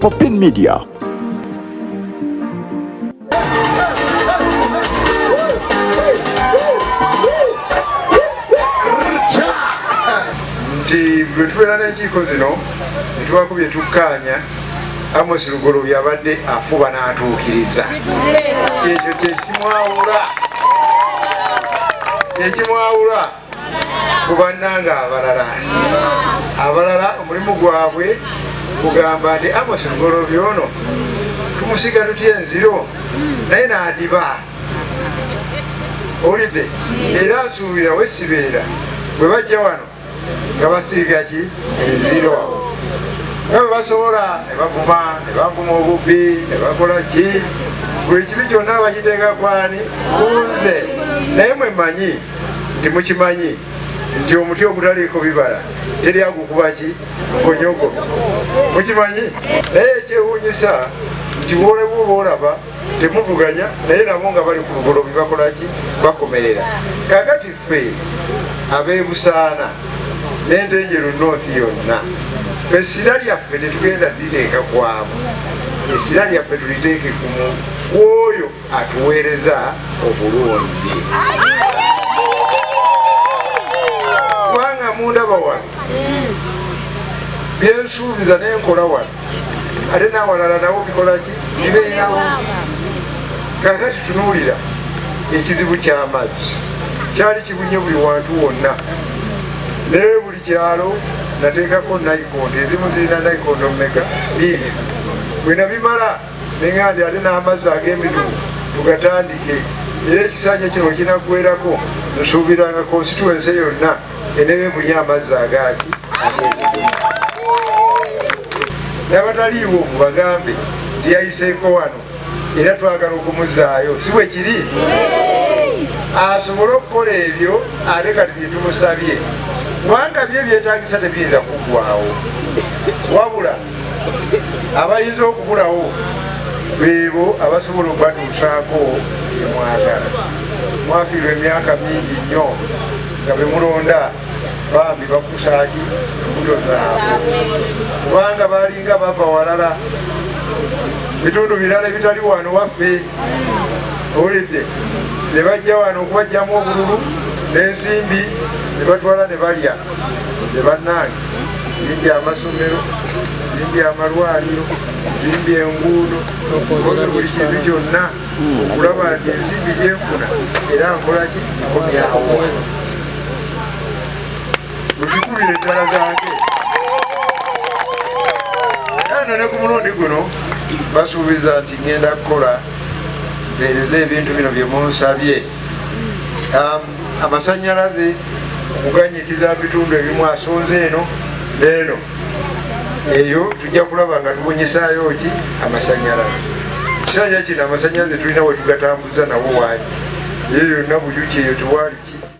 Popin Media. Nti bwe tubeera n'enkiiko zino ne tubaako bye tukkaanya, Amos Lugoloobi abadde afuba n'atuukiriza. Ekyo kyekimwawula, kyekimwawula ku bannange abalala. Abalala omulimu gwabwe kugamba nti Amos Lugoloobi ono tumusiga tutya enziro naye n'adiba. Owulidde? Era nsuubira wesibeera bwe bajja wano nga basiiga ki enziro nga bwe basobola ne bavuma, ne bavuma obubbi, ne bakola ki, buli kibi kyonna bakiteeka kwani kunze. Naye mwe mmanyi nti mukimanyi nti omuti ogutaliiko bibala teri agukuba ki nkonyogo, mukimanyi. Naye ekyewuunyisa nti bwolaba oba olaba temuvuganya naye nabo nga bali ku Lugoloobi bakola ki, bakomerera. Kakati ffe ab'ebusaana n'Entenjeru North yonna, ffe essira lyaffe tetugenda liteeka kwabo, essira lyaffe tuliteeke ku oyo atuweereza obulungi. Kubanga mundaba wano byensuubiza nenkola wano, ate n'awalala nawo bikola ki, bibeerawo. Kakati tunuulira ekizibu ky'amazzi kyali kibunye buli wantu wonna, naye buli kyalo nateekako nayikonto, ezimu zirina nayikonto mmeka, 2. Bwe nabimala nenga nti ate n'amazzi ag'emidumu tugatandike, era ekisanja kino kinaggwerako nsuubiranga constituency yonna enebe ebunye amazzi agaki ag'emidumu. N'abataliiwo mubagambe nti yayiseeko wano era twagala okumuzaayo, si bwe kiri? Asobole okukola ebyo ate kati bye tumusabye, kubanga bye byetaagisa tebiyinza kuggwawo, wabula abayinza okubulawo beebo abasobola okubatuusaako bye mwagala. Mwafiirwa emyaka mingi nnyo nga be mulonda bambi bakusaaki embuto zaabwe, kubanga balinga bava walala bitundu birala ebitali wano waffe, owulidde, ne bajja wano okubajjamu obululu n'ensimbi ne batwala ne balya. Nze bannange nzimbye amasomero, nzimbye amalwaliro, nzimbye enguudo, nkoze buli kintu kyonna okulaba nti ensimbi gyenfuna era nkola ki, nkomyawo. Muzikubire eddala zange. Era ne ku mulundi guno basuubiza nti ngenda kukola mpeereze ebintu bino bye munsabye. Amasannyalaze okuganyikiza mu bitundu ebimu asonze eno n'eno, eyo tujja kulaba nga tubunyisaayo ki amasannyalaze. Ekisanja kino amasannyalaze tulina we tugatambuza nawo wangi, eyo yonna Bujuki eyo tewali ki.